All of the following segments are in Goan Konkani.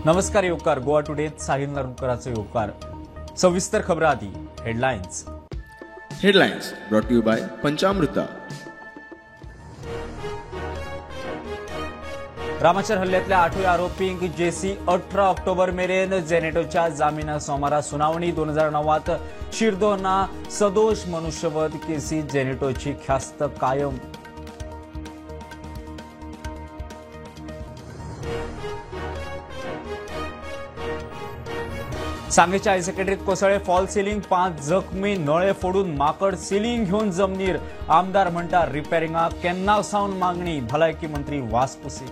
नमस्कार येवकार गोवा टुडेत साहिल नारुलकराचो येवकार. सविस्तर खबरां आदी headlines. Headlines brought to you by Panchamruta. रामाचेर हल्ल्यातल्या 8 आरोपींक जेसी 18 ऑक्टोबर मेरेन जेनेटोच्या जामिना सोमारा सुनावणी. 2009 शिरदोना सदोष मनुष्यवध केसी जेनेटोची ख्यास्त कायम. सांगेच्या हायर सेकंडरीत कोसळ्ळे फॉल सिलिंग, 5 जखमी, नळे फोडून माकड सिलिंग घेवन जमनीर. आमदार म्हणटा रिपेरिंगाक केन्ना सावन मागणी, भलायकी मंत्री वासपुसी.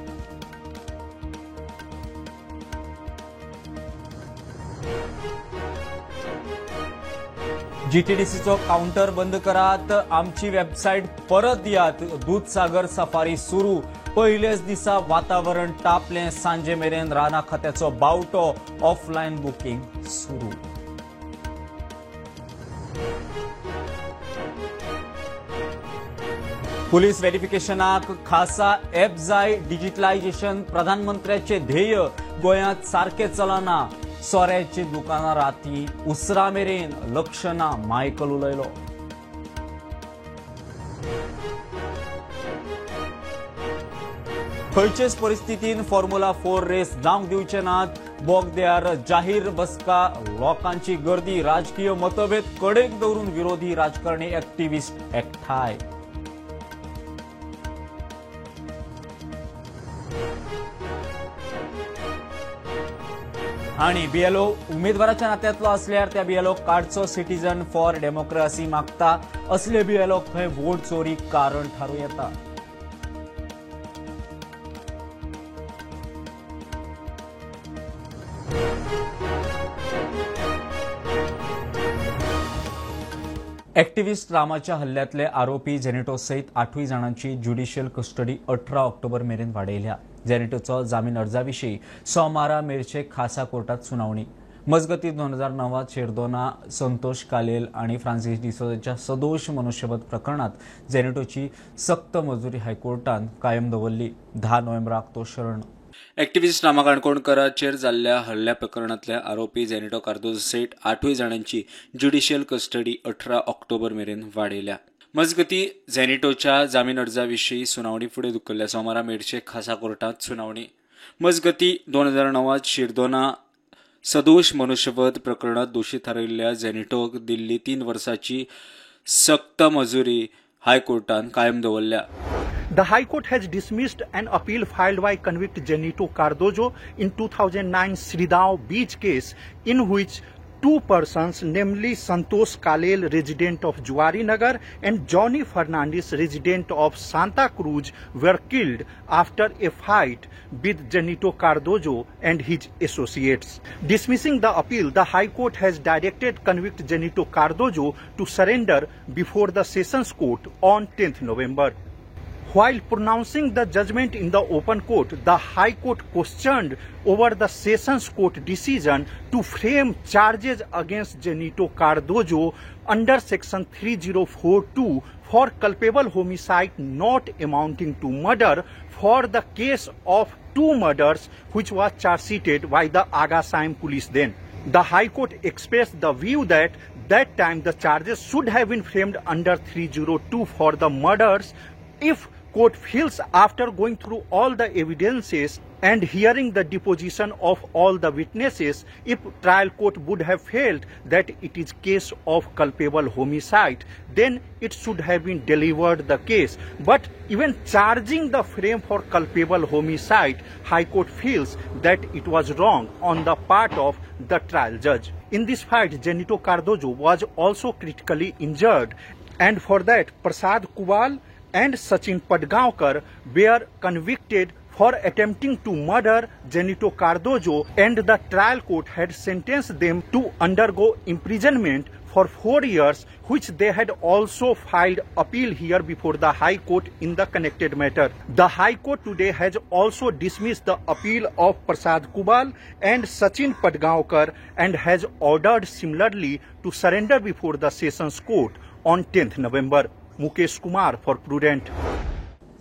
जीटीडीसीचो काउंटर बंद करात, आमची वेबसायट परत दियात. दूधसागर सफारी सुरू, पयलेच दिसा वातावरण तापलें, सांजे मेरेन राना खात्याचो बावटो, ऑफलायन बुकींग सुरू. पुलीस व्हेरिफिकेशनाक खासा ॲप जाय, डिजिटलायझेशन प्रधानमंत्र्याचे ध्येय गोंयांत सारकें चलना. सोऱ्याची दुकानां राती उसरा मेरेन, लक्ष ना, मायकल उलयलो. खंयचेच परिस्थितीन फॉर्म्युला 4 रेस जावंक दिवचे नात. बोगद्यार जाहीर बसका, लोकांची गर्दी, राजकीय मतभेद कडेक दवरून विरोधी राजकारणी एक्टिव्हिस्ट एकठांय. आणि बीएलओ उमेदवाराच्या नात्यांतलो असल्यार त्या बीएलओ काडचो, सिटीजन फॉर डेमोक्रेसी मागता. असले बीएलओ खंय वोट चोरी कारण थारूं येता. एक्टिव्हिस्ट रामाच्या हल्ल्यातले आरोपी जेनेटो सयत 8 जाणांची ज्युडिशियल कस्टडी 18 ऑक्टोबर मेरेन वाडयल्या. जेनेटोचो जामीन अर्जा विशीं सोमारा मेरशे खासा कोर्टात सुनावणी. मजगती 2009 शिरदोना संतोष कालेल आणि फ्रांसिस डिसोजाच्या सदोष मनुष्यवध प्रकरणात जेनेटोची सक्त मजुरी हायकोर्टान कायम दवरली. 10 नोव्हेंबराक तो शरण. एक्टिव्हिस्ट रामा काणकोणकराचेर जाल्ल्या हल्ल्या प्रकरणांतल्या आरोपी जेनेटो कार्दोज सयत 8 जाणांची ज्युडिशियल कस्टडी 18 ऑक्टोबर मेरेन वाडयल्या. मजगती जेनेटोच्या जामीन अर्जा विशीं सुनावणी फुडें धुकल्ल्या. सोमारा मेरशे खासा कोर्टात सुनावणी. मजगती 2009 शिरदोना सदोष मनुष्यवध प्रकरणात दोशी थारयल्ल्या जेनेटोक दिल्ली 3 वर्सांची सक्त मजुरी हायकोर्टान कायम दवरल्या. The High Court has dismissed an appeal filed by convict Zenito Cardozo in 2009 Siridao Beach case, in which 2 persons, namely Santosh Kalel, resident of Juari Nagar, and Johnny Fernandez, resident of Santa Cruz, were killed after a fight with Zenito Cardozo and his associates. Dismissing the appeal, the High Court has directed convict Zenito Cardozo to surrender before the Sessions Court on 10th November. While pronouncing the judgment in the open court, the High Court questioned over the Sessions Court decision to frame charges against Zenito Cardozo under Section 3042 for culpable homicide not amounting to murder for the case of 2 murders which was charge-sheeted by the Agasaim police then. The High Court expressed the view that that time the charges should have been framed under 302 for the murders if court feels after going through all the evidences and hearing the deposition of all the witnesses, if trial court would have felt that it is case of culpable homicide, then it should have been delivered the case. But even charging the frame for culpable homicide, High Court feels that it was wrong on the part of the trial judge. In this fight, Zenito Cardozo was also critically injured, and for that Prasad Kubal and Sachin Padgaonkar were convicted for attempting to murder Zenito Cardozo, and the trial court had sentenced them to undergo imprisonment for 4 years, which they had also filed appeal here before the High Court in the connected matter. The High Court today has also dismissed the appeal of Prasad Kubal and Sachin Padgaonkar and has ordered similarly to surrender before the Sessions Court on 10th November. Mukesh Kumar for Prudent.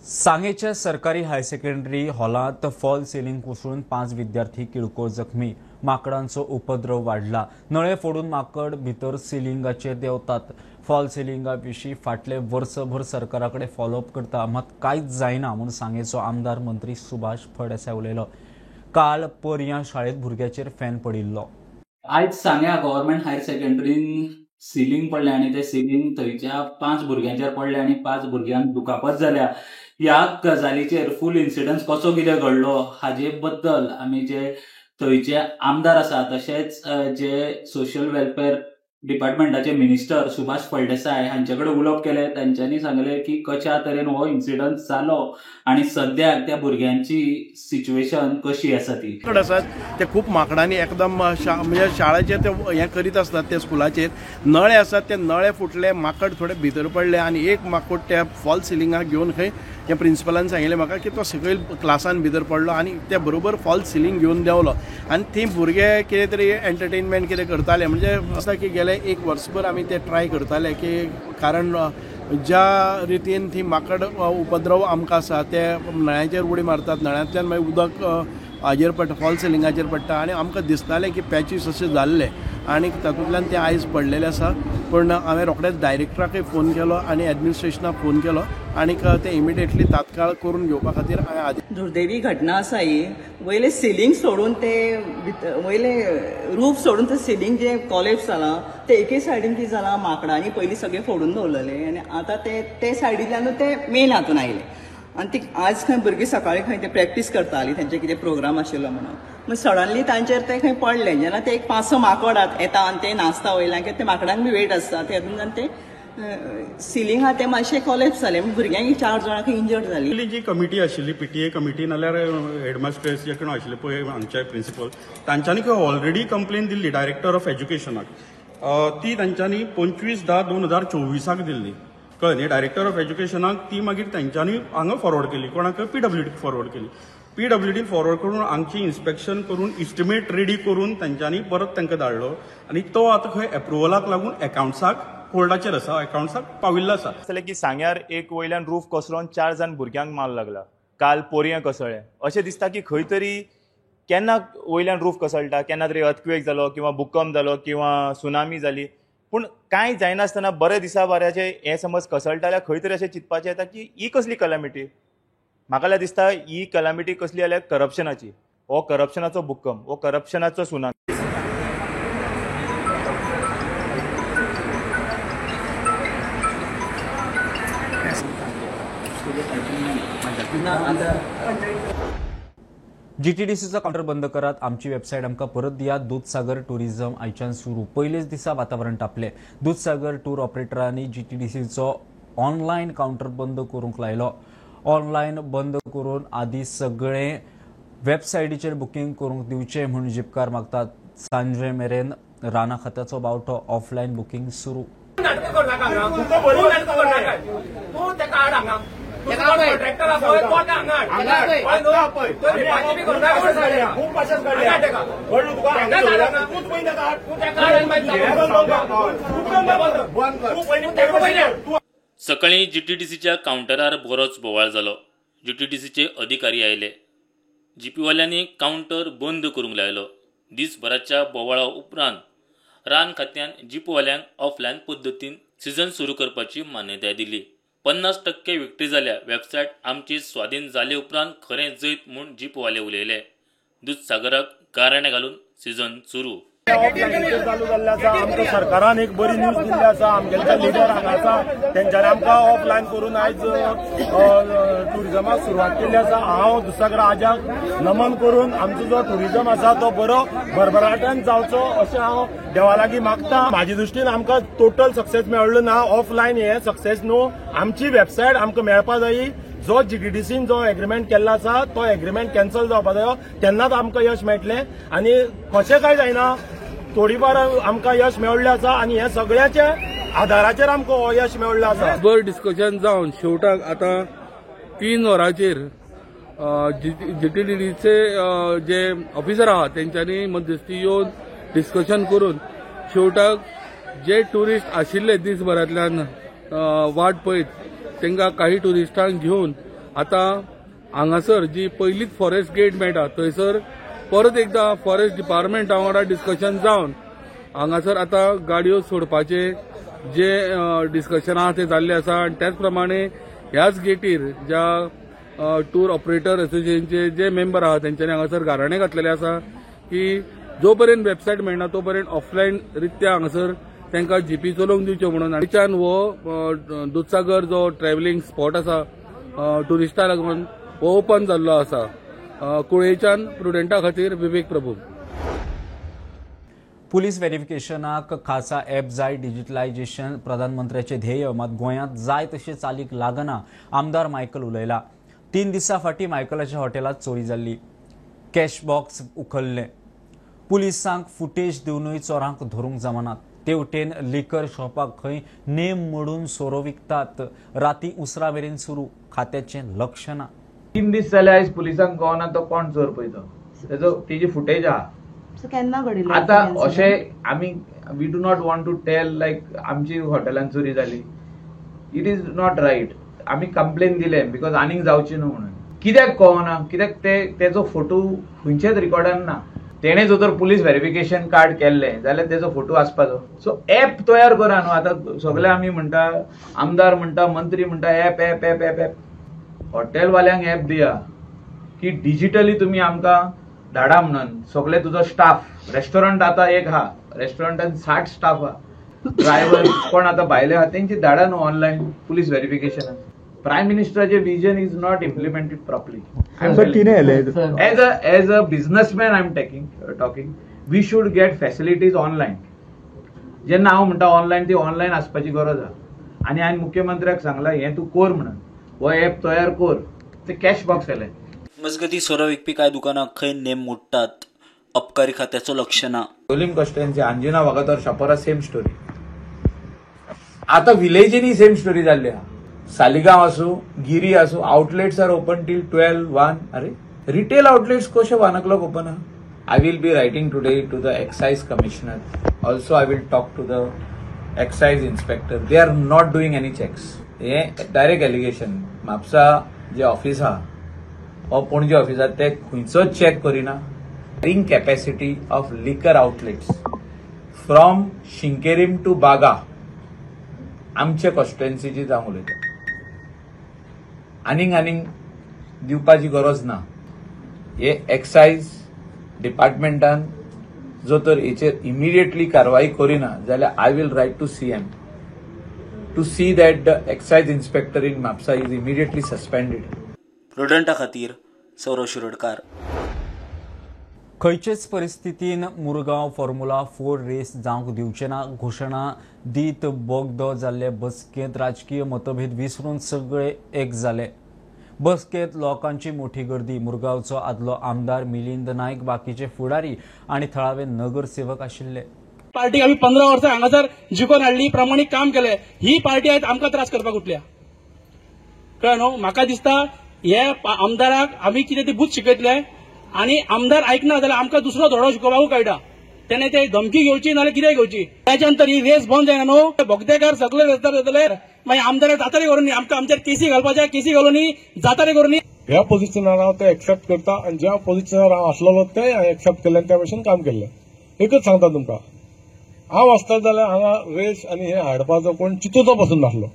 सांगेच्या सरकारी हायर सेकंडरी हॉलांत फॉल सिलिंग कोसळून 5 विद्यार्थी किरकोळ जखमी. माकडांचो उपद्रव वाडला. नळे फोडून माकड भितर सिलिंगाचेर देंवतात. फॉल सिलिंगा विशीं फाटले वर्सभर सरकारा कडेन फॉलोअप करता, मात कांयच जायना म्हूण सांगेचो आमदार मंत्री सुभाष फळदेसाय उलयलो. काल पर्यां शाळेंत भुरग्याचेर फॅन पडिल्लो. आयज सांग्या गव्हर्मेंट हायर सेकंडरीन सिलिंग पडलें आनी ते सिलिंग थंयच्या 5 भुरग्यांचेर पडलें आनी 5 भुरग्यांक दुखापत जाल्या. ह्या गजालीचेर फूल इन्सिडन्स कसो कितें घडलो हाजे बद्दल आमी जे थंयचे आमदार आसा तशेंच जे सोशल वेलफेअर डिपार्टमेंटाचे मिनिस्टर सुभाष फळदेसाय हांचे कडेन उलोवप केलें. तांच्यांनी सांगलें की कशा तरेन हो इन्सिडन्स जालो आनी सद्याक त्या भुरग्यांची सिच्युएशन कशी आसा ती. माकड आसात ते खूब माकडांनी एकदम म्हणजे शाळेचेर ते हें करीत आसतात. ते स्कुलाचेर नळे आसात ते नळे फुटले, माकड थोडे भितर पडले आनी एक माकोड त्या फॉल सिलिंगाक घेवन खंय त्या प्रिंसिपलान सांगिल्लें म्हाका की तो सकयल क्लासान भितर पडलो आनी त्या बरोबर फॉल सिलिंग घेवन देंवलो आनी ती भुरगे कितें तरी एंटरटेनमेंट कितें करताले. म्हणजे आसा की गेले एक वर्सभर आमी ते ट्राय करताले की कारण ज्या रितीन ती माकड उपद्रव आमकां आसा ते नळ्यांचेर उडी मारतात, नळ्यांतल्यान मागीर उदक हाजेर पडटा, फॉल सिलिंगाचेर पडटा आनी आमकां दिसतालें की पॅचीस अशें जाल्ले आनी तातूंतल्यान ते आयज पडलेले आसा. पूण हांवें रोखडेच डायरेक्टराकय फोन केलो आनी एडमिनिस्ट्रेशनाक फोन केलो आनी ते इमिडिएटली तात्काळ करून घेवपा खातीर हांवें आदेश. दुर्दैवी घटना आसा ही. वयले सिलिंग सोडून ते वयले रूफ सोडून ते सिलिंग जे कॉलेप्स जालां ते एके सायडीन कितें जालां, माकडांनी पयलीं सगळें फोडून दवरलेलें आनी आतां ते ते सायडींतल्यानूच ते मेन हातून आयले आनी ती आज खंय भुरगीं सकाळीं खंय ते प्रॅक्टीस करतालीं, तेंचे कितें प्रोग्राम आशिल्लो म्हणून, मागीर सडनली तांचेर ते खंय पडले. जेन्ना ते एक 5-6 माकड येता आनी ते नाचता वयल्यान, कित्याक ते माकडांक बी वेट आसता, तेतून ते सिलिंग आहा ते मातशें कॉलेप्स जालें, भुरग्यांक 4 जाणां खंय इंजर्ड जाली. पयलीं जी कमिटी आशिल्ली पीटीए कमिटी नाल्यार हेडमास्टर्स जे कोण आशिल्ले पळय हांगचे प्रिंसिपल, तांच्यांनी खंय ऑलरेडी कंप्लेन दिल्ली डायरेक्टर ऑफ एज्युकेशनाक. ती तांच्यांनी 25/10/2024 दिल्ली, कळ्ळें न्ही. डायरेक्टर ऑफ एज्युकेशनाक ती मागीर तांच्यांनी हांगा फॉरवर्ड केली, कोणाक पीडब्ल्यूडीक फॉरवर्ड केली. पीडब्ल्यूडी फॉरवर्ड करून हांगची इन्स्पेक्शन करून इस्टिमेट रेडी करून तांच्यांनी परत तांकां धाडलो आनी तो आतां खंय एप्रुवलाक लागून एकावंट्साक होल्डाचेर आसा, एकावंट्साक पाविल्लो आसा. जालें की सांग्यार एक वयल्यान रूफ कोसळोन 4 जाण भुरग्यांक माल लागला. काल पोरयां कोसळ्ळें. अशें दिसता की खंय तरी केन्ना वयल्यान रूफ कोसळटा, केन्ना तरी अर्थक्वेक जालो किंवा भूकंप जालो किंवा सुनामी जाली, पूण कांय जायनासतना बरें दिसा बऱ्याचें हें समज कोसळटा जाल्यार खंय तरी अशें चिंतपाचें येता की ही कसली कलामिटी. म्हाका जाल्यार दिसता ही कलामिटी कसली जाल्यार करप्शनाची. हो करप्शनाचो भूकंप, हो करप्शनाचो सुनामी. जीटीडीसीचो कावंटर बंद करात, आमची वेबसायट आमकां परत दियात. दूधसागर टुरिझम आयच्यान सुरू. पयलेच दिसा वातावरण तापलें. दूधसागर टूर ऑपरेटरांनी जीटीडीसीचो ऑनलायन कावंटर बंद करूंक लायलो. ऑनलायन बंद करून आदी सगळे वेबसायटीचेर बुकींग करूंक दिवचें म्हूण जीपकार मागतात. सांजे मेरेन राना खात्याचो बावटो, ऑफलायन बुकींग सुरू. सकाळी जीटीडीसीच्या कावंटरार बरोच बोवाळ जालो. जीटीडीसीचे अधिकारी आयले. जीपीवाल्यांनी कावंटर बंद करूंक लायलो. दिसभराच्या बोवाळा उपरांत रान खात्यान जीपवाल्यांक ऑफलायन पद्दतीन सीझन सुरू करपाची मान्यताय दिली. 50% विक्री जाल्या. वेबसायट आमची स्वाधीन जाले उपरांत खरें जैत म्हूण जीपवाले उलयले. दूधसागराक गाराणें घालून सीझन सुरू. चालू जाल्ले आसा. आमकां सरकारान एक बरी न्यूज दिल्ली आसा. आमगेले लिडर हांगा आसा तेंच्यांनी आमकां ऑफलायन करून आयज टुरिजमाक सुरवात केल्ली आसा. हांव दुसऱ्या राजाक नमन करून आमचो जो टुरिजम आसा तो बरो भरभराटान जावचो अशें हांव देवा लागीं मागता. म्हाजे दृश्टीन आमकां टोटल सक्सेस मेळ्ळो ना. ऑफलायन हे सक्सेस न्हू. आमची वेबसायट आमकां मेळपा जायी. जो जीटीडीसीन जो एग्रीमेंट केल्लो आसा तो एग्रीमेंट कॅन्सल जावपा जायो, तेन्नाच आमकां यश मेळटलें. आनी कशें काय जायना थोडीफार आमकां यश मेळ्ळें आसा आनी हे सगळ्याच्या आधाराचेर आमकां हो यश मेळ्ळें आसा. बरें डिस्कशन जावन शेवटाक आतां 3 वरांचेर जीटीडीसीचे जे ऑफिसर आहा तेंच्यांनी मध्यस्थी येवन डिस्कशन करून शेवटाक जे टुरिस्ट आशिल्ले दिसभरांतल्यान वाट पळयत तांकां काही टुरिस्टांक घेवन आतां हांगासर जी पयलीच फॉरेस्ट गेट मेळटा थंयसर परत एकदा फॉरेस्ट डिपार्टमेंटा वांगडा डिस्कशन जावन हांगासर आतां गाडयो सोडपाचे जे डिस्कशन आहा ते जाल्ले आसा. आनी त्याच प्रमाणे ह्याच गेटीर ज्या टूर ऑपरेटर असोसिएशनचे जे मेंबर आहा तेंच्यांनी हांगासर गाराणे घातलेले आसा की जो पर्यंत वेबसायट मेळना तो पर्यंत ऑफलायन रित्या हांगासर तांकां जीपी चलोवंक दिवच्यो म्हणून. आनी हो दुधसागर जो ट्रॅव्हलिंग स्पॉट आसा ट्युरिस्टां लागून हो ओपन जाल्लो आसा. कुळेच्यान प्रुडंटा खातीर विवेक प्रभू. पुलीस व्हेरिफिकेशनाक खासा ॲप जाय, डिजिटलायजेशन प्रधानमंत्र्याचे ध्येय, मात गोंयांत जाय तशें चालीक लागना, आमदार मायकल उलयला. 3 दिसां फाटीं मायकलाच्या हॉटेलांत चोरी जाल्ली, कॅश बॉक्स उखल्लें. पुलिसांक फुटेज दिवनूय चोरांक धरूंक जमनात. तेवटेन लिकर शॉपाक खंय नेम मोडून सोरो विकतात, राती उसरा मेरेन सुरू, खात्याचें लक्ष ना. 3 दीस जाले आयज पुलिसांक कळना तो कोण चोर पळय तो, तेजो तेजी फुटेज आहा. केन्ना घडिल्लें आतां अशें आमी we do not want to tell like आमची हॉटेलान चोरी जाली, it is not right. आमी कंप्लेन दिले because आनीक जावची न्हू म्हणून. कित्याक कळना, कित्याक ते तेजो फोटो खंयच्याच रिकॉर्डान ना. तेणे जर तर पुलीस व्हेरिफिकेशन कार्ड केल्लें जाल्यार तेजो फोटो आसपाचो. सो एप तयार करा न्हू. आतां सगळे आमी म्हणटा, आमदार म्हणटा, मंत्री म्हणटा, app app app app app. हॉटेलवाल्यांक app दिया की डिजिटली तुमी आमकां धाडा म्हणून. सगळे तुजो स्टाफ, रेस्टॉरंट आतां एक आहा, रेस्टॉरंटान 60 स्टाफ आहा, ड्रायव्हर कोण आतां भायले आहा तेंची धाडा न्हू ऑनलायन पुलीस व्हेरिफिकेशनाक. प्रायम मिनिस्टराचे vision is not implemented properly. As a businessman I am talking, we should get facilities online. जेन्ना हांव म्हणटा ऑनलायन, ती ऑनलायन आसपाची गरज आहा. आनी हांवें मुख्यमंत्र्याक सांगलां हें तूं कर म्हणून, हो एप तयार कर. ते कॅश बॉक्स येयलें. मजगती सोरो विकपी कांय दुकानां खंय नेम मोडटात, अबकारी खात्याचो लक्ष ना. Dolima constituency Anjuna Vagator Chapora same story. आतां विलेजींनी सेम स्टोरी जाल्ली आहा. सालिगांव आसूं, गिरी आसूं, outlets are open till 12, 1. अरे रिटेल आउटलेट्स कशे 1 o'clock open आहा. I will be writing today to the excise commissioner, also I will talk to the excise inspector. They are not doing any checks. हे डायरेक्ट एलिगेशन. म्हापसा जे ऑफिस आहा वा पणजे ऑफिस आहा ते खंयचोच चॅक करिना. Carrying capacity of liquor outlets from Sinquerim to Baga, आमचे कॉन्स्टिट्युएन्सीची हांव उलयता. आनीक आनीक दिवपाची गरज ना. हे एक्सायज डिपार्टमेंटान जो तर हेचेर इमिडिएटली कारवाई करिना जाल्यार I will write to CM to see that the excise inspector in Mapusa is immediately suspended. प्रुडंटा खातीर सौरव शिरोडकार. खंयचेच परिस्थितीन मुरगांव फॉर्म्युला 4 रेस जावंक दिवचे ना घोशणा दीत बोगदो जाल्ले बसकेंत राजकीय मतभेद विसरून सगळे एक जाले. बसकेंत लोकांची मोठी गर्दी. मुरगांवचो आदलो आमदार मिलिंद नायक, बाकीचे फुडारी आनी थळावे नगरसेवक आशिल्ले. पार्टी आमी 15 वर्सां हांगासर जिखून हाडली, प्रामाणीक काम केलें. ही पार्टी आयज आमकां त्रास करपाक उठल्या, कळ्ळें न्हू. म्हाका दिसता हे आमदाराक आमी कितें ती बूथ शिकयतले आनी आमदार आयकना जाल्यार आमकां दुसरो धडो शिकोवपाकूय कळटा. तेणे ते धमकी घेवची नाल्यार कितें घेवची. त्याच्या नंतर ही रेस बंद जायना न्हू. बोगदेकार सगळे रस्त्यार जातले, मागीर आमदाराक जातारी करून आमकां आमचेर केसी घालपाच्या, केसी घालून जातारी करून. ह्या पोझिशनार हांव ते एक्सेप्ट करता आनी ज्या पोझिशनार हांव आसलेलो तें हांवें एक्सेप्ट केलें आनी त्या भशेन काम केल्लें. एकच सांगता तुमकां, हांव आसता जाल्यार हांगा रेस आनी हे हाडपाचो कोण चिंतूचो पसून नासलो,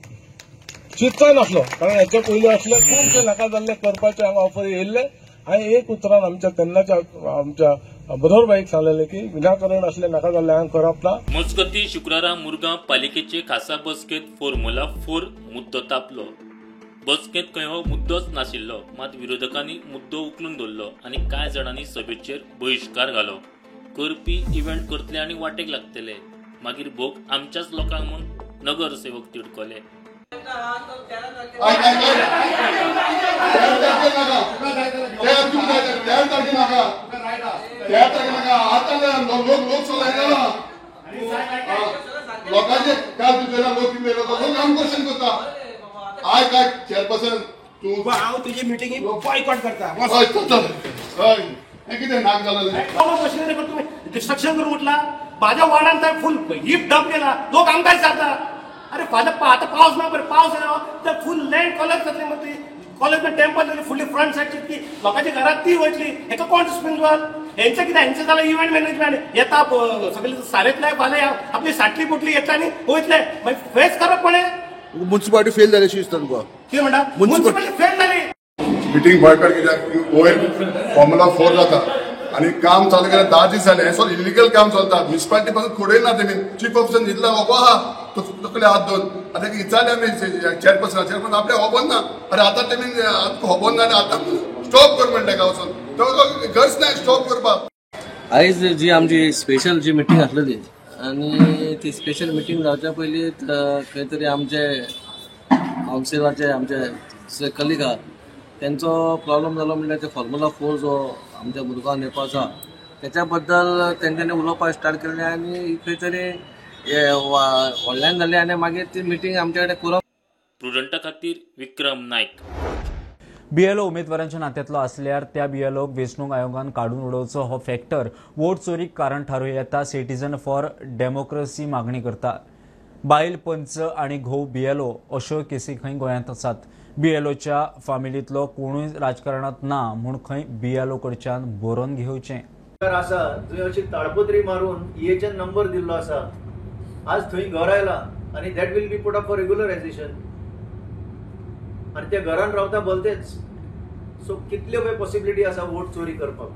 चिंतचोय नासलो. कारण हेचे पयलीं आसले खूबशे नाका जाल्ले करपाचे हांगा ऑफर येयल्ले. हांवें एक उतरान आमच्या तेन्नाच्या आमच्या मनोहर भाईक सांगलेलें की विनाकारण असले नाका जाल्ले हांगा करप ना. मजगती शुक्रारा मुरगांव पालिकेचे खासा बसकेंत फॉर्म्युला 4 मुद्दो तापलो. बसकेंत खंय हो मुद्दोच नाशिल्लो, मात विरोधकांनी मुद्दो उखलून धरलो आनी कांय जाणांनी सभेचेर बहिश्कार घालो. करपी इव्हेंट करतले आनी वाटेक लागतले, मागीर भोग आमच्याच लोकांक म्हूण नगरसेवक तिडकले. लोकांचे काल लोक क्वेश्चन करता. I काय चेअरपर्सन तूं हांव तुजी मिटिंग बॉयकॉट करता. हय हें कितें नाक जालें मशिनरी तुमी डिस्ट्रक्शन करून उठला. म्हाज्या वार्डान थंय फूल हिप डंप केला, लोक आमकां विचारता अरे फाल्यां आतां पावस ना बरें, पावस येना तर फूल लँड कॉलॅप्स जातली मरे. ती कॉलेज टेम्पल जाली फुडली फ्रंट सायडची ती लोकांच्या घरात ती वयतली. हेका कोण रिस्पॉन्सिबल? हेंचें कितें? हेंचें जाल्यार इव्हेंट मॅनेजमेंट येता सगळे सारेतले फाल्यां आपली साटली पुटली येतले आनी वयतले मागीर फेस करप कोणें? मुन्सिपालिटी फेल जाली अशी दिसता तुका? कितें म्हणटा? मुन्सिपालिटी फेल जाली. मिटींग बॉयकॉट कित्याक वयर फॉर्मुला 4 जाता आनी काम चालू केल्यार 10 दीस जाले. हें सगळें इलिगल काम चलता. म्युनिसिपालिटी पासून खोडय ना तेमी. चीफ ऑफिसर न्हिदला बाबा आहा तो तकले हात दोन. आतां विचारले आमी चेअरपर्सन, चेअरपर्सन आपल्याक खबर ना. अरे आतां तेमी खबर ना आनी आतां स्टॉप कर म्हणटा तेका वचून. तो गरज ना स्टॉप करपाक. आयज जी आमची स्पेशल जी मिटींग आसलेली आनी ती स्पेशल मिटींग जावच्या पयलीं खंय तरी आमचे कावन्सिलाचे आमचे कलीग आहा तेंचो प्रॉब्लम जालो म्हणल्यार ते फॉर्मुला 4 जो आमच्या मुरगांव येवपाचो आसा तेच्या बद्दल तेंच्यांनी उलोवपाक स्टार्ट केलें आनी खंय तरी व्हडल्यान जालें आनी मागीर ती मिटींग आमच्या कडेन करप. प्रुडंटा खातीर विक्रम नायक. बीएलओ उमेदवारांच्या नात्यांतलो आसल्यार त्या बीएलओक वेंचणूक आयोगान काडून उडोवचो हो फॅक्टर वोट चोरीक कारण थारूं येता. सिटीजन फॉर डेमोक्रेसी मागणी करता. बायल पंच आनी घोव बीएलओ अश्यो केसी खंय गोंयांत आसात. बीएलओच्या फामिलींतलो कोणूय राजकारणांत ना म्हूण खंय बीएलओ कडच्यान बरोवन घेवचें. आसा थंय अशी ताडपत्री मारून ईएचएन नंबर दिल्लो आसा. आज थंय घर आयला आनी that will be put up for regularisation आनी त्या घरान रावता भलतेच. सो कितल्यो पळय पॉसिबिलिटी आसा वोट चोरी करपाक.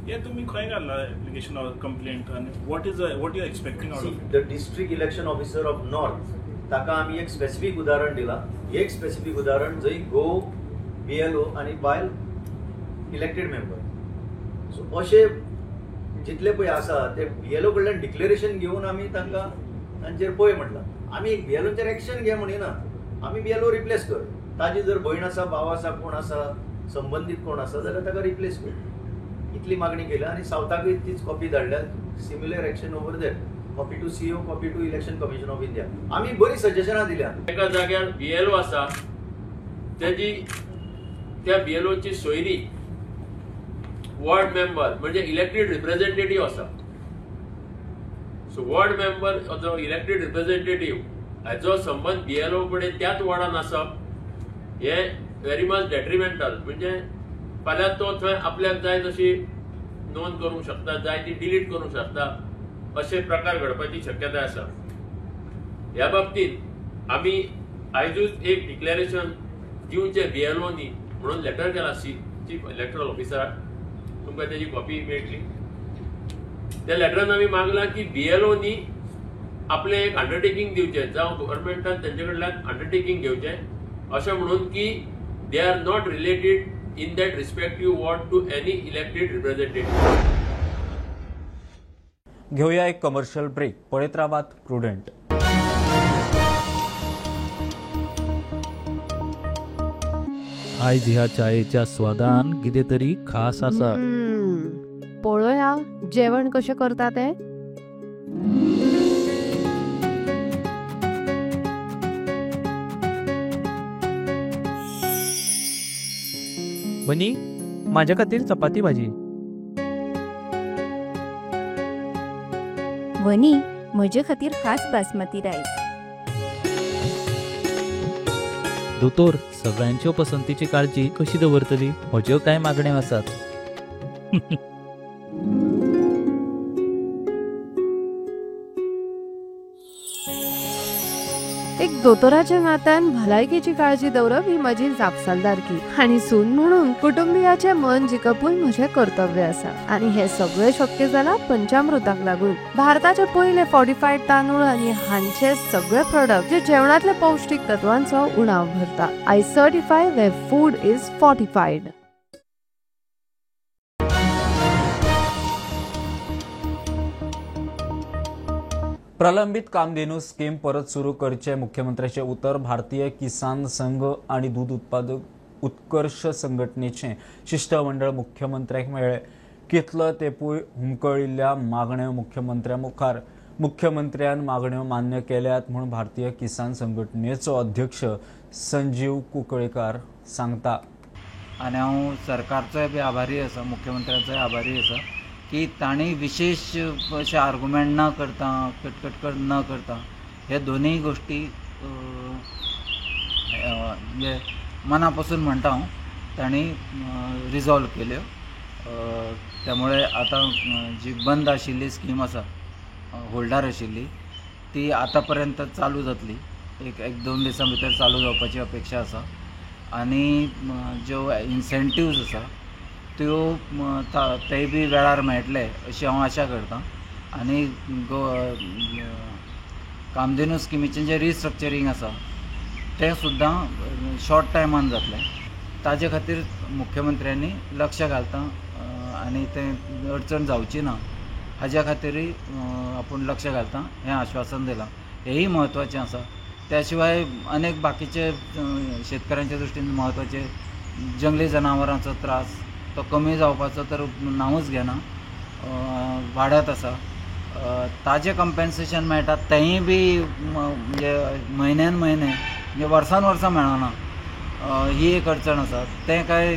हे तुमी खंय घालला एप्लिकेशन ऑर कंप्लेंट आनी what is what you expecting out of it? The district election officer of north ताका आमी एक स्पेसिफीक उदाहरण दिलां. एक स्पेसिफीक उदाहरण जंय घोव बीएलओ आनी बायल इलेक्टेड मेंबर. सो अशे जितले पळय आसा ते बीएलओ कडल्यान डिक्लेरेशन घेवन आमी तांकां तांचेर पळय म्हटलां. आमी बीएलओचेर एक्शन घे म्हणिना, आमी बीएलओ रिप्लेस कर. ताजी जर भयण आसा, भाव आसा, कोण आसा संबंदीत कोण आसा जाल्यार ताका रिप्लेस कर. इतली मागणी केल्या आनी सावथाकूय तीच कॉपी धाडल्या. Similar action over there. Copy to CO, copy to election commission of India. आमी बरी सजेशनां दिल्या. एका जाग्यार बीएलओ आसा तेजी त्या बीएलओची सोयरी वॉर्ड मेंबर म्हणजे इलेक्टेड रिप्रेझेंटेटिव्ह आसा. सो वॉर्ड मेंबर जो इलेक्टेड रिप्रेझेंटेटिव्ह हाचो संबंद बीएलओ कडेन त्याच वॉर्डान आसप हे व्हेरी मच डेट्रिमेंटल. म्हणजे फाल्यां तो थंय आपल्याक जाय तशी नोंद करूंक शकता, जाय ती डिलीट करूंक शकता, अशे प्रकार घडपाची शक्यताय आसा. ह्या बाबतींत आमी आयजूच एक डिक्लेरेशन दिवचें बीएलओनी म्हणून लेटर केला चीफ इलेक्टोरल ऑफिसराक. तुमकां तेजी कॉपी मेळटली. त्या लेटरान आमी मागलां की बीएलओनी आपलें एक अंडरटेकींग दिवचें, जावं गव्हर्मेंटान तेंचे कडल्यान अंडरटेकींग घेवचें अशें म्हणून की they are not related in that respective ward to any elected representative. घेऊया एक कमर्शियल ब्रेक. पळयत रावात प्रुडंट. आयज ह्या चायेच्या स्वादान कितें तरी खास आसा. पळोवया जेवण कशें करता तें. वनी, माझ्या खातीर चपाती भाजी. वनी, म्हजे खातीर खास बासमती रायस. दोतोर, सगळ्यांच्यो पसंतीची काळजी कशी दवरतली? म्हज्यो कांय मागण्यो आसात. एक दोतोराच्या नात्यान भलायकेची काळजी दवरप ही म्हजी जापसालदारकी आनी सून म्हणून कुटुंबियाचें मन जिखपूय म्हजें कर्तव्य आसा आनी हें सगळें शक्य जालां पंचामृताक लागून. भारताचे पयले फॉर्टिफायड तांदूळ आनी हांचे सगळे प्रोडक्ट जे जेवणांतल्या पौश्टीक तत्वांचो उणाव भरता. I certify where food is fortified. प्रलंबित कामधेनू स्कीम परत सुरू करचे मुख्यमंत्र्याचे उतर. भारतीय किसान संघ आणि दूध उत्पादक उत्कर्ष संघटनेचे शिष्टमंडळ मुख्यमंत्र्याक मेळ्ळे. कितलो तेपूय हुमकळिल्ल्या मागण्यो मुख्यमंत्र्या मुखार. मुख्यमंत्र्यान मागण्यो मान्य केल्यात म्हूण भारतीय किसान संघटनेचो अध्यक्ष संजीव कुंकळेकार सांगता. आनी हांव सरकारचोय बी आभारी आसा, मुख्यमंत्र्याचोय आभारी आसा की तांणी विशेश अशें आर्गुमेंट ना करता, कटकटकट न करता हे दोनूय गोश्टी म्हणजे मना पसून म्हणटा हांव तांणी रिजॉल्व केल्यो. त्यामुळे आतां जी बंद आशिल्ली स्कीम आसा, होल्डार आशिल्ली, ती आतां पर्यंत चालू जातली. एक दोन दिसां भितर चालू जावपाची अपेक्षा आसा. आनी ज्यो इन्सेंटिव्ज आसा त्यो तेय बी वेळार मेळटले अशी हांव आशा करतां. आनी कामधेनू स्किमीचें जें रिस्ट्रक्चरींग आसा तें सुद्दां शॉर्ट टायमान जातलें. ताजे खातीर मुख्यमंत्र्यांनी लक्ष घालता आनी तें अडचण जावची ना हाज्या खातीरूय आपूण लक्ष घालता हें आश्वासन दिलां. हेंय म्हत्वाचें आसा. त्या शिवाय अनेक बाकीचे शेतकऱ्यांच्या दृश्टीन म्हत्वाचे जंगली जनावरांचो त्रास तो कमी जावपाचो तर नांवूच घेना, वाडत आसा. ताजें कंपेन्सेशन मेळटा तेंय बी म्हणजे म्हयन्यान म्हयने म्हणजे वर्सान वर्सां मेळना, ही एक अडचण आसा. तें काय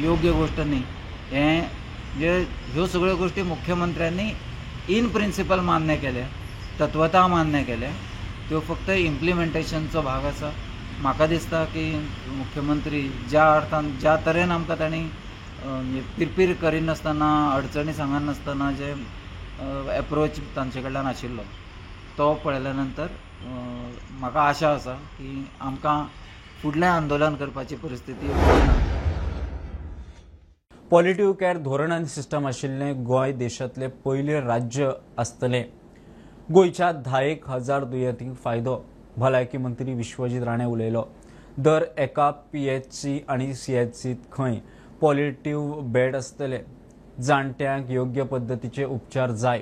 योग्य गोश्ट न्ही. हें म्हणजे ह्यो सगळ्यो गोश्टी मुख्यमंत्र्यांनी इन प्रिंसिपल मान्य केल्या, तत्वता मान्य केल्या, त्यो फक्त इम्प्लिमेंटेशनचो भाग आसा. म्हाका दिसता की मुख्यमंत्री ज्या अर्थान ज्या तरेन आमकां तांणी पिरपीर करिनासतना अडचणी सांगनासतना जे एप्रोच तांचे कडल्यान आशिल्लो तो पळयल्या नंतर म्हाका आशा आसा की आमकां फुडलें आंदोलन करपाची परिस्थिती ना. पॉलिटिव्ह केअर धोरण आनी सिस्टम आशिल्लें गोंय देशांतलें पयलें राज्य आसतलें. गोंयच्या 10,000 दुयेंतींक फायदो, भलायकी मंत्री विश्वजीत राणे उलयलो. दर एका पीएचसी आनी सीएचसीत खंय पॉलिटिव्ह बेड आसतले. जाणट्यांक योग्य पद्दतीचे उपचार जाय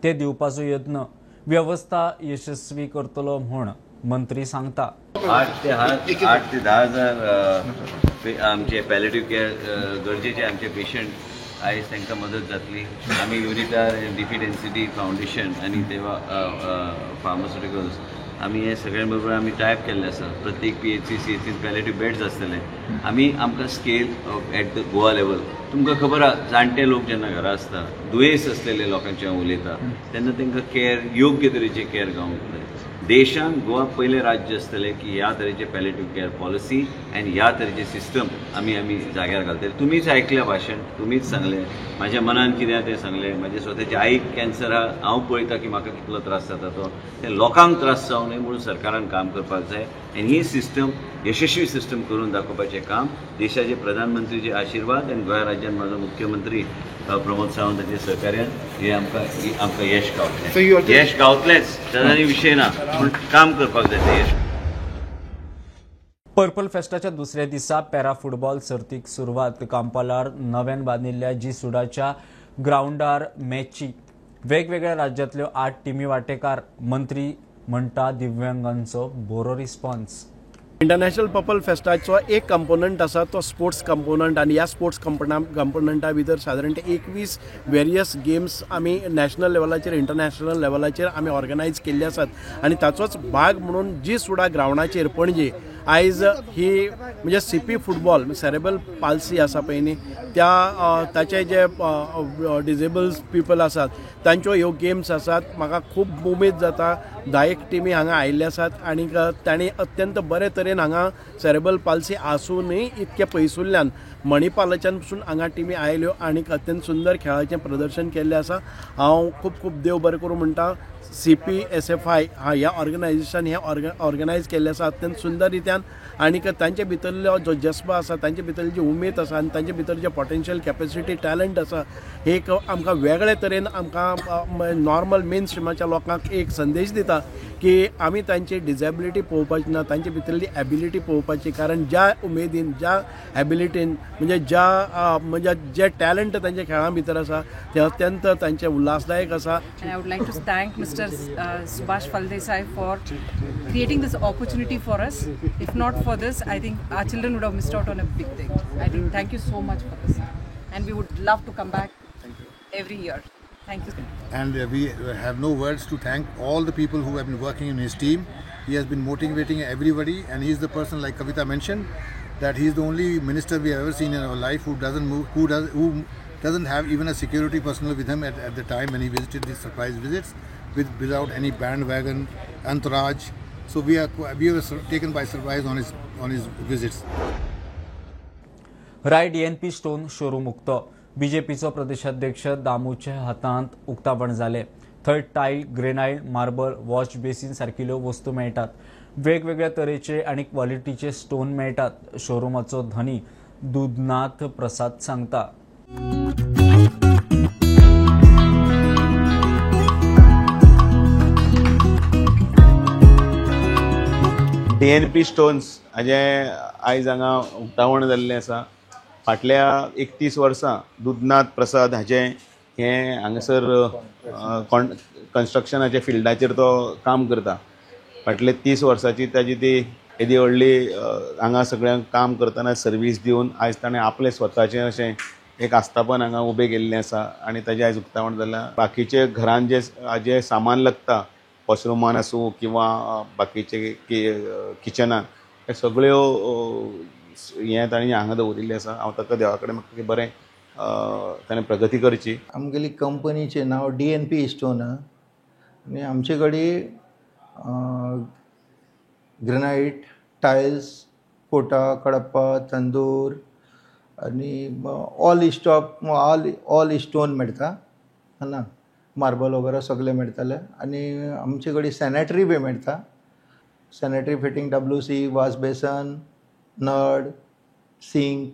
ते दिवपाचो यत्न वेवस्था यशस्वी करतलो म्हूण मंत्री सांगता. 8 ते 10 हजार आमचे पॅलेटिव्ह केअर गरजेचे आमचे पेशंट आयज तांकां मदत जातली. आमी युनिटार डिफीट एनसीडी फावंडेशन आनी तेवा फार्मास्युटिकल्स आमी हे सगळ्यां बरोबर आमी टायप केल्ले आसा. प्रत्येक पीएचसी सीएचसीन पॅलेटिव्ह बेड्स आसतले. आमी आमकां scale at the Goa level तुमकां खबर आसा, जाणटे लोक जेन्ना घरा आसता, दुयेंस आसलेले लोकांचे हांव उलयता तेन्ना तांकां केअर योग्य तरेचे केअर गावूंक जाय. देशांत गोवा पयलें राज्य आसतलें की ह्या तरेचे पॅलेटिव्ह केअर पॉलिसी आनी ह्या तरेचे सिस्टम आमी आमी जाग्यार घालतले. तुमीच आयकल्या भाशण, तुमीच सांगलें म्हाज्या मनान कितें तें सांगलें. म्हाज्या स्वताच्या आईक कॅन्सर आहा, हांव पळयता की म्हाका कितलो त्रास जाता तो, ते लोकांक त्रास जावं न्हय म्हणून सरकारान काम करपाक जाय. आनी ही सिस्टम यशस्वी सिस्टम करून दाखोवपाचें काम देशाचे प्रधानमंत्रीचे आशिर्वाद आनी गोंय राज्यान म्हाजो मुख्यमंत्री प्रमोद सावंत हाचे सहकार्यान हे आमकां यश गावतलें. यश गावतलेंच, ताजो आनी विशय ना, पूण काम करपाक जाय तें यश. पर्पल फेस्टाच्या दुसऱ्या दिसा पॅरा फुटबॉल सर्तीक सुरवात. कांपालार नव्यान बांदिल्ल्या जी सुडाच्या ग्रावंडार मॅची. वेगवेगळ्या राज्यांतल्यो 8 टिमी वांटेकार. मंत्री म्हणटा दिव्यांगांचो बरो रिस्पॉन्स. इंटरनॅशनल पर्पल फेस्टाचो एक कंपोनंट आसा तो स्पोर्ट्स कंपोनंट, आनी ह्या स्पोर्ट्स कंपोनंटा भितर सादारण 21 वेरियस गेम्स आमी नॅशनल लेवलाचेर इंटरनॅशनल लेवलाचेर आमी ऑर्गनायज केल्ले आसात. आनी ताचोच भाग म्हणून जी सुडा ग्रावंडाचेर पणजे आयज ही म्हणजे सीपी फुटबॉल सेरेब्रल पाल्सी आसा पळय न्ही, त्या ताचे जे डिजेबल्स पिपल आसात तांच्यो ह्यो गेम्स आसात. म्हाका खूब उमेद जाता 10 टिमी हांगा आयिल्ले आसात आनी तांणी अत्यंत बरे तरेन हांगा सेरेब्रल पाल्सी आसूनय इतके पयसुल्ल्यान मणिपालाच्यान पसून हांगा टिमी आयल्यो आनी अत्यंत सुंदर खेळाचें प्रदर्शन केल्लें आसा. हांव खूब खूब देव बरें करूं म्हणटा CPSFI ह्या ऑर्गनायजेशन हें ऑर्गनायज केल्लें आसा अत्यंत सुंदर रित्यान, आनी तांचे भितरलो जो जज्बा आसा, तांचे भितर जी उमेद आसा आनी तांचे भितर जे पोटेन्शियल कॅपेसिटी टॅलंट आसा हे एक आमकां वेगळे तरेन आमकां नॉर्मल मेन स्ट्रिमाच्या लोकांक एक संदेश दिता की आमी तांची डिजेबिलिटी पळोवपाची ना, तांचे भितरली एबिलिटी पळोवपाची. कारण ज्या उमेदीन, ज्या एबिलिटीन म्हणजे ज्या म्हणजे जे टॅलंट तांच्या खेळां भितर आसा ते अत्यंत तांचे उल्हासदायक आसा. I would like to thank Mr. Subhash Phaldesai for creating this opportunity for us. If not for this, I think our children would have missed out on a big thing. I think thank you so much for this, and we would love to come back every year. Thank you. And we have no words to thank all the people who have been working in his team. He has been motivating everybody, and he is the person, like Kavita mentioned, that he is the only minister we have ever seen in our life who doesn't move, who doesn't have even a security personnel with him at the time when he visited these surprise visits, without any bandwagon, entourage. So we were taken by surprise on his visits. Rai DNP stone showroom उक्तो. बीजेपीचो प्रदेशाध्यक्ष दामूच्या हातांत उक्तावण जालें. थंय tile, granite, marble, wash basin सारकिल्यो वस्तू मेळटात. वेगवेगळ्या तरेचे आनी क्वॉलिटीचे स्टोन मेळटात. शोरुमाचो धनी दुधनाथ प्रसाद सांगता. डीएनपी स्टोन्स हाजें आयज हांगा उक्तावण जाल्लें आसा. फाटल्या 31 वर्सां दुधनाथ प्रसाद हाजें हें हांगासर कन्स्ट्रक्शनाच्या फिल्डाचेर तो काम करता. फाटले 30 वर्सांची ताजी ती येदी व्हडली हांगा सगळ्यांक काम करतना सर्वीस दिवन आयज ताणें आपलें स्वताचें अशें एक आस्थापन हांगा उबें केल्लें आसा आनी ताजें आयज उक्तावण जालां. बाकीचे घरान जे जे सामान लागता, वॉशरुमान आसूं किंवा बाकीचे किचनान, हे सगळ्यो हें ताणें हांगा दवरिल्लें आसा. हांव ताका देवा कडेन मागता की बरें ताणें प्रगती करची. आमगेली कंपनीचें नांव DNP stone आनी आमचे कडेन ग्रेनायट, टायल्स, कोटा, कडप्पा, तंदूर आनी ऑल स्टॉप ऑल स्टोन मेळटा ना, मार्बल वगैरे सगळे मेळटले. आनी आमचे कडेन सॅनेटरी बी मेळटा. Sanitary fitting, WC, wash basin, नळ, सिंक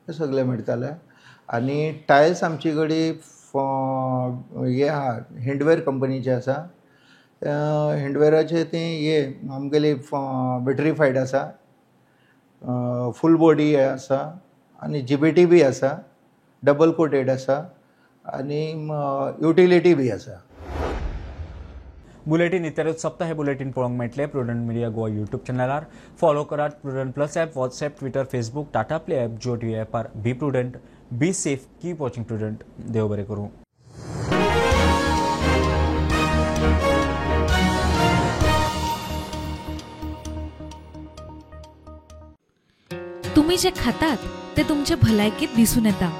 हे सगळे मेळटले. आनी टायल्स आमचे कडेन हे आहा, हिंडवेअर कंपनीचे आसा. हिंडवेअराचे ते हे आमगेली विट्रीफायड आसा, फूल बॉडी आसा आनी GBT बी आसा, डबल कोटेड आसा आनी युटिलिटी बी आसा. बुलेटीन इतलेंच सप्ता. हे बुलेटीन पळोवंक मेळटलें प्रुडंट मिडिया गोवा यूट्यूब चॅनलार. फॉलो करात Prudent plus app, WhatsApp, Twitter, Facebook, Tata Play app, Jio TV ॲपार. Be prudent, be safe, keep watching Prudent. देव बरें करूं. तुम्ही जे खातात ते तुमचे भलायकेत दिसून येता.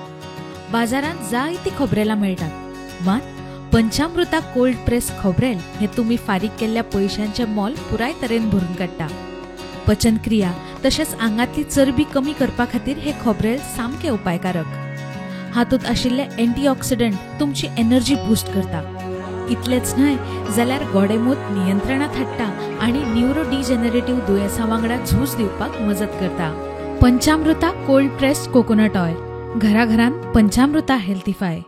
बाजारांत जायती खोबरेलां मेळटात, मात पंचामृता कोल्ड प्रेस खोबरेल हे तुम्ही फारीक केल्ल्या पयशांचे मोल पुराय तरेन भरून काडटा. पचनक्रिया तशेंच आंगांतली चरबी कमी करपा खातीर हे खोबरेल सामकें उपायकारक. हातूंत आशिल्ले अँटीऑक्सिडंट तुमची एनर्जी बूस्ट करता. इतलेंच न्हय जाल्यार गोडेमूत नियंत्रणांत हाडटा आनी न्युरो डिजनरेटिव्ह दुयेंसां वांगडा झूज दिवपाक मजत करता. Panchamrita cold pressed coconut oil, घराघरांत पंचामृता हेल्थीफाय.